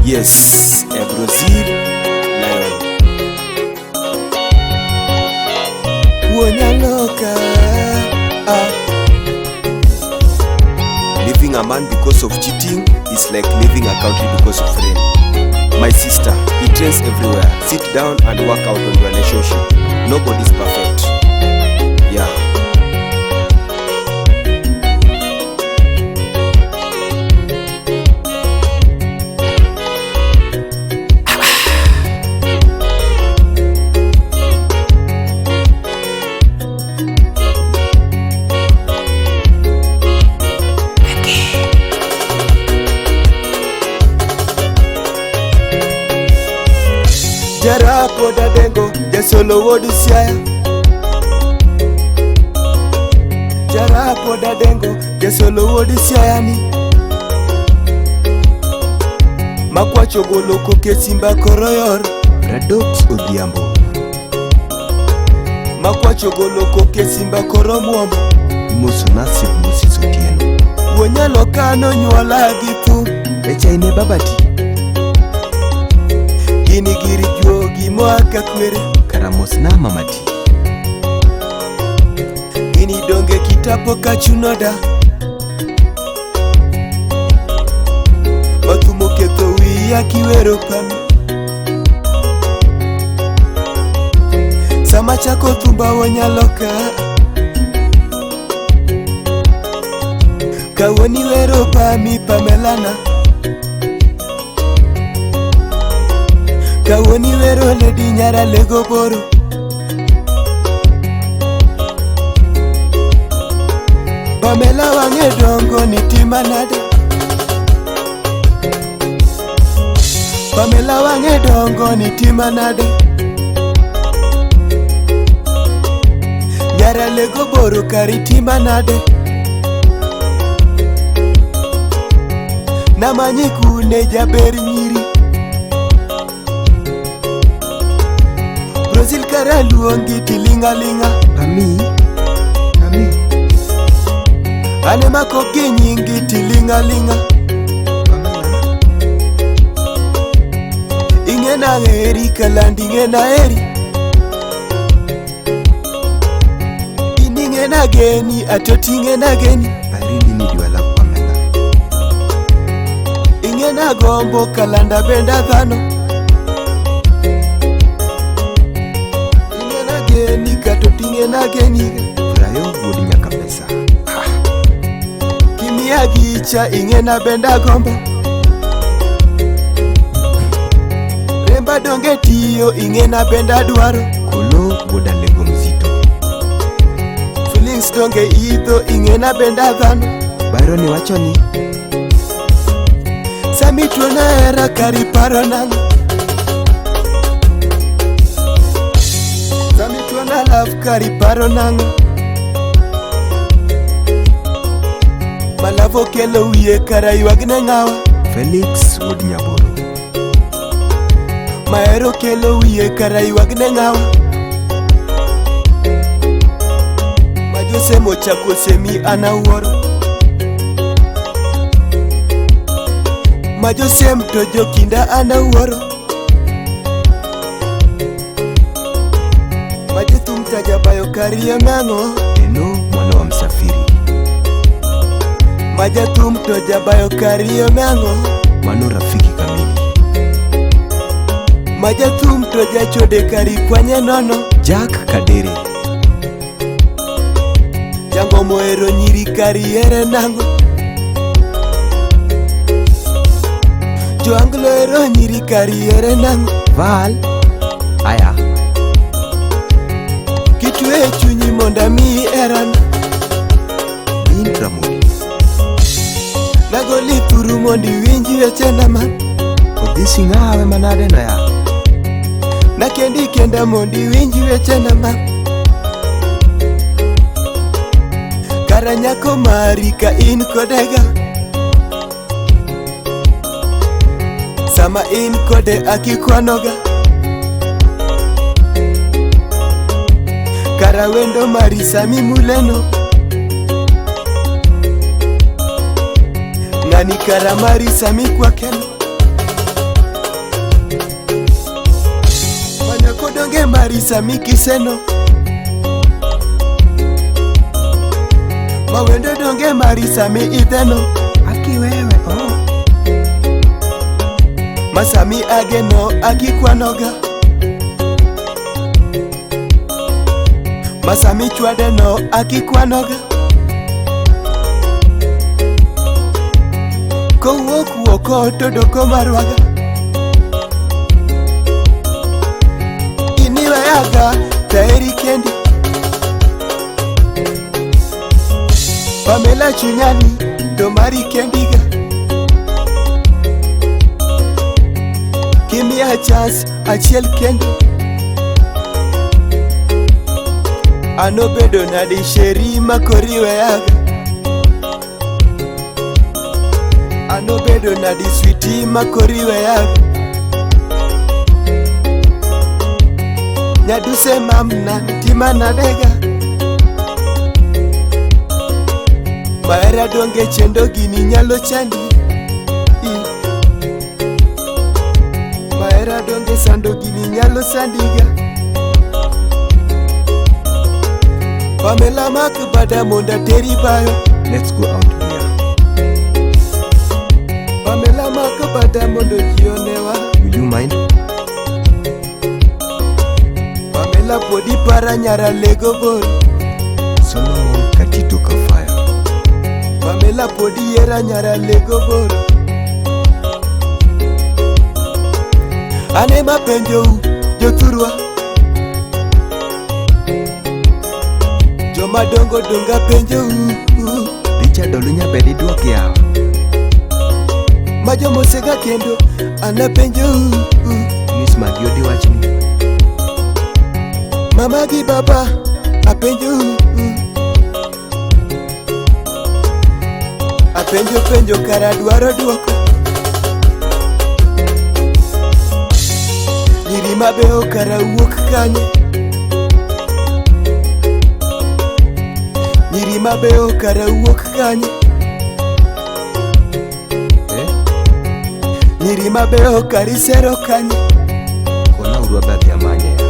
Yes, e Brazil Lion. Wuonyaloka ah. Leaving a man because of cheating is like leaving a country because of rain. My sister, it rains everywhere. Sit down and work out on your relationship. Nobody's perfect. Yeah. Jarapo dadengo jasolo wuod Siaya. Jarapo dadengo jasolo wuod Siaya ni Makwacho golo koke simba koro yor. Radox Odhiambo. Makwacho golo koke simba koro muomo. Imoso Nasib Moses Otieno. Wuonyalo kano nyuola gi thum. E chai ne babati. Gini gir juogi moa ka kwere. Kara mosna mamati. Gini donge kitapo kachunoda. Mathum oketho wiya kiwero pami. Sama chako thumba wanyalo ka. Kawuono iwero pami Pamelana. Kawuono iwero Lady Nyara Lego Boro. Pamela wang'e dongo ni tima nade. Pamela wang'e dongo ni tima nade. Nyara Lego Boro kari tima nade. Namanyi kune jaber nyiri. Brazil kara luongi tilingalinga. Pami. Pami. Ane mako gi nyingi tilingalinga. Pamela. Ing'e na heri kalandi ing'e na heri. In ing'e na geni atoti ing'e na geni. I really need your love, Pamela. Ing'e na gombo kalanda benda dhano. Ing'e na geni katoti ing'e na geni. Brayo wuod Nyakapesa. Kimiya gicha ing'e na benda gombo. Remba donge tiyo ing'e na benda dwaro. Kolo wuod Alego Mzito. Feelings donge idho ing'e na benda dhano. Byron wacho ni Sami tuona hera kari paro nang'o. Sami tuona love kari paro nang'o. Malavo kelo wiye kara ywagne ng'awa. Felix wuod Nyaboro. Mahero kelo wiye kara ywagne ng'awa. Majosemo chako semi an awuoro. Majosem to jokinda an awuoro. Majothum tajabayo kariyo ng'ang'o. Eno mwana wa Msafiri. Majathum to jabayo kariyo ng'ang'o. Mano rafiki kamili. Majathum to jachode kari kwanye nono. Jack Kadere. Jango mohero nyiri kari here nang'o. Joanglo hero nyiri kari here nang'o. Val. Aya. Kitwe chunyi mondo amiyi herana. Lin Ramogi. Nagoli thuru mondo iwinj wechena ma. Odhisi ng'awe manade no ya. Nakendi kenda mondo iwinj wechena ma. Kara nyako mari ka in kodega. Sama in kode akikwanoga. Kara wendo mari sami muleno. Ng'ani kara mari sami kwakeno. donge marisa mikiseno. Mawendo donge marisa mi idheno. Aki wewe oh. Masami ageno akikwanoga. Masami chwadeno akikwanoga. Kowuok wuoko to doko marwaga. Iniweyaga taeri kendi. Pamela chunyani to mari kendiga. Kimiya chance achiel kende. Anobedo nadi sheri makoriweyaga. Anobedo nadi switi makoriweyaga. Nyaduse mamna tima nadega. Mahera donge chendo gini nyalo chandi. Mahera donge sando gini nyalo sandiga. Pamela mak bada monda teri bayo. Let's go out here. Pamela mak bada mondo ji onewa. Will you mind? Pamela podi para nyara lego bor. Solomon Katito Kafaya. Pamela podi yera nyara lego bor. Ane mapenjou jothurwa. Joma dongo donga penjou. Richard Olunya bedi duok yawa. Ma jomosega kendo ana penjou. Miss Magiodi wachni. Mama gi baba apenjou. Apenjo penjo kara dwaro duoko. Nyiri mabeyo kara wuok kanye. Nyiri mabeyo kara wuok kanye. Eh? Nyiri mabeyo kara isero kanye. Kona urwa badhi amanye ya.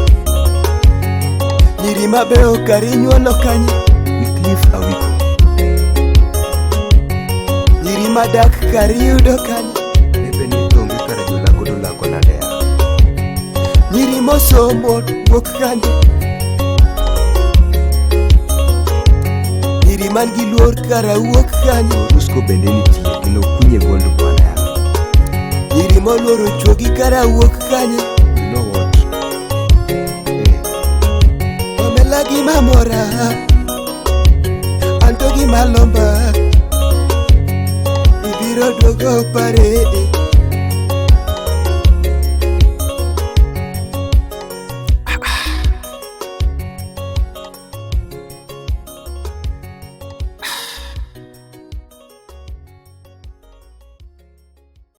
Nyiri mabeyo kara inyuolo kanye. Wycliffe Awiko. Nyiri madak kara iyudo kanye. Bebe ni donge kara jolako dolako nade ya. Nyiri mosomo wuok kanye. Nyiri man gi luor kara wuok kanye. Rusko bende nitie gino kunye gold bwana ya. Nyiri moluoro chuogi kara wuok kanye. You know what? Eh, Pamela gima mora, anto gima lomba. Ibiro duogo pare.